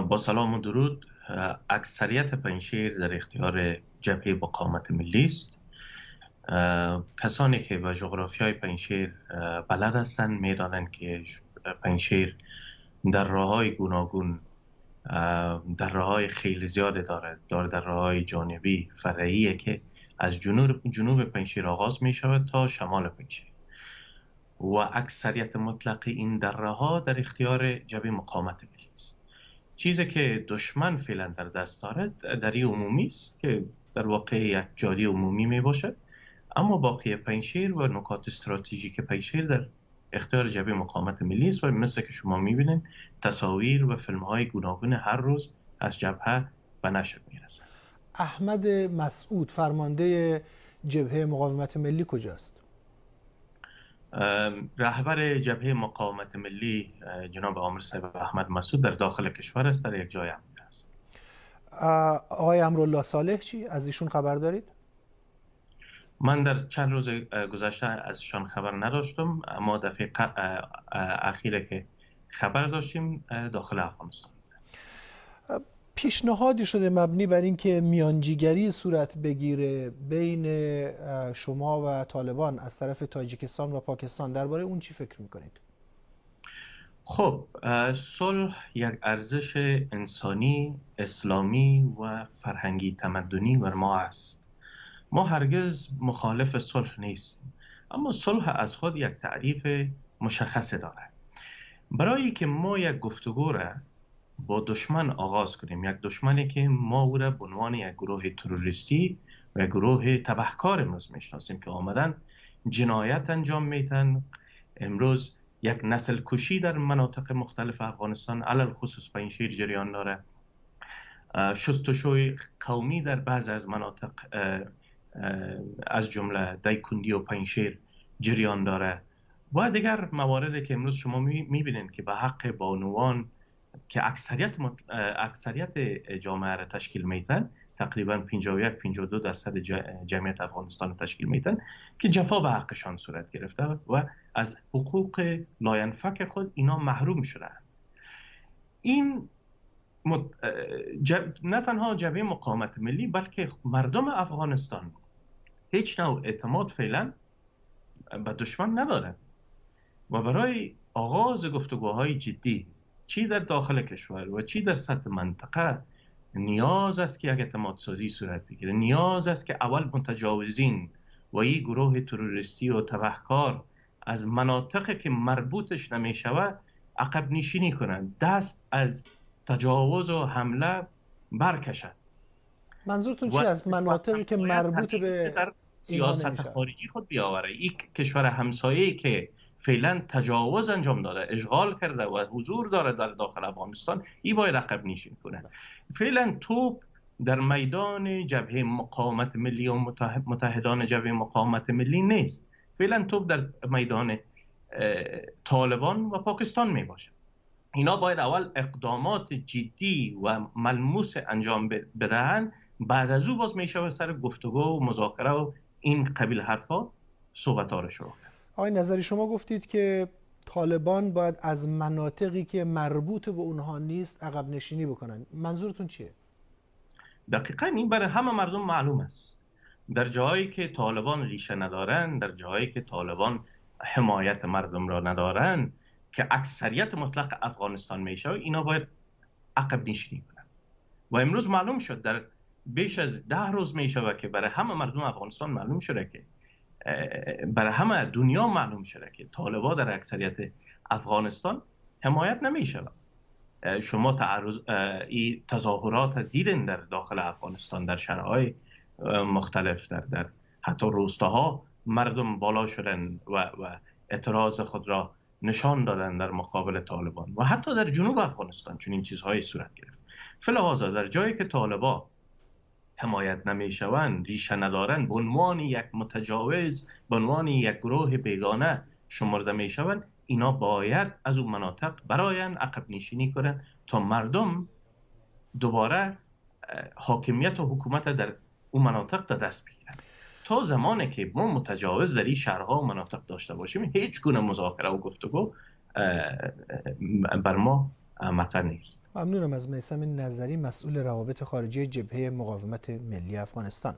با سلام و درود. اکثریت پنجشیر در اختیار جبهه مقاومت ملی است. کسانی که به جغرافیای پنجشیر بلد هستند میدانند که پنجشیر در راه‌های گوناگون، در راه‌های خیلی زیاد داره در راه‌های جانبی فرعیه که از جنوب پنجشیر آغاز می شود تا شمال پنجشیر و اکثریت مطلق این دره‌ها در اختیار جبهه مقاومت ملی است. چیزی که دشمن فعلا در دست دارد دری عمومی است که در واقع یک جادی عمومی می باشد، اما باقی پنجشیر و نکات استراتژیک پنجشیر در اختیار جبهه مقاومت ملی است و مثل که شما میبینید تصاویر و فیلم‌های گوناگون هر روز از جبهه به نشر میرسد. احمد مسعود فرمانده جبهه مقاومت ملی کجاست؟ رهبر جبهه مقاومت ملی جناب آمر صاحب احمد مسعود در داخل کشور است، در یک جای امن است. آقای امرالله صالح چی؟ از ایشون خبر دارید؟ من در چند روز گذشته ازشان خبر نداشتم، اما دفعه اخیره که خبر داشتیم داخل افغانستان. پیشنهادی شده مبنی بر اینکه میانجیگری صورت بگیره بین شما و طالبان از طرف تاجیکستان و پاکستان، درباره اون چی فکر میکنید؟ خب، صلح یک ارزش انسانی، اسلامی و فرهنگی تمدنی بر ما است. ما هرگز مخالف صلح نیستیم، اما صلح از خود یک تعریف مشخص دارد. برای که ما یک گفتگو را با دشمن آغاز کنیم، یک دشمنی که ما او را به عنوان یک گروه تروریستی و یک گروه تبهکار امروز میشناسیم که آمدن جنایت انجام میتن، امروز یک نسل کشی در مناطق مختلف افغانستان علی الخصوص پنجشیر جریان داره، شستشوی قومی در بعض از مناطق از جمله دایکندی و پنجشیر جریان داره و دیگر مواردی که امروز شما میبینید که به حق بانوان که اکثریت جامعه را تشکیل میتن، تقریبا 51-52% جمعیت افغانستان را تشکیل میتن که جفا به حقشان صورت گرفته و از حقوق لاینفک خود اینا محروم شدند. این نه تنها جبهه مقاومت ملی بلکه مردم افغانستان هیچ نوع اعتماد فعلا به دشمن ندارند و برای آغاز گفتگوهای جدی چی در داخل کشور و چی در سطح منطقه نیاز است که یک اعتماد سازی صورت بگیره. نیاز است که اول متجاوزین و این گروه تروریستی و تبهکار از مناطقی که مربوطش نمیشود عقب نشینی کنند، دست از تجاوز و حمله برکشد. منظورتون چی از مناطقی که مربوط به در سیاست خارجی خود بیاوره؟ یک کشور همسایه‌ای که فعلا تجاوز انجام داده، اشغال کرده و حضور داره در داخل افغانستان، این باید عقب نشین کنه. فعلا توپ در میدان جبهه مقاومت ملی و متحدان جبهه مقاومت ملی نیست. فعلا توپ در میدان طالبان و پاکستان می باشه. اینا باید اول اقدامات جدی و ملموس انجام بدهند، بعد از او باز میشه سر گفتگو و مذاکره و این قبیل حرفا صحبت‌ها رو شروع کرد. آقای نظری، شما گفتید که طالبان باید از مناطقی که مربوط به اونها نیست عقب نشینی بکنن. منظورتون چیه؟ دقیقاً این برای همه مردم معلوم است. در جاهایی که طالبان ریشه ندارن، در جاهایی که طالبان حمایت مردم را ندارن که اکثریت مطلق افغانستان میشه، اینا باید عقب نشینی کنن. و امروز معلوم شد در بیش از 10 روز میشه که برای همه مردم افغانستان معلوم شده که برای همه دنیا معلوم شده که طالبان در اکثریت افغانستان حمایت نمیشه. شما تعرض این تظاهرات دیدن در داخل افغانستان، در شهرهای مختلف، در حتی روستاها مردم بالا شدن و اعتراض خود را نشان دادن در مقابل طالبان و حتی در جنوب افغانستان چون این چیزهای صورت گرفت. فلهذا در جایی که طالبان حمایت نمیشوند، ریشه ندارند، به عنوان یک متجاوز، به عنوان یک گروه بیگانه شمرده میشوند، اینا باید از اون مناطق براین عقب نشینی کنند تا مردم دوباره حاکمیت و حکومت در اون مناطق در دست بگیرند. تا زمانی که ما متجاوز در این شهرها و مناطق داشته باشیم، هیچ گونه مذاکره و گفتگو بر ما مطرح نیست. ممنونم از میثم نظری، مسئول روابط خارجی جبهه مقاومت ملی افغانستان.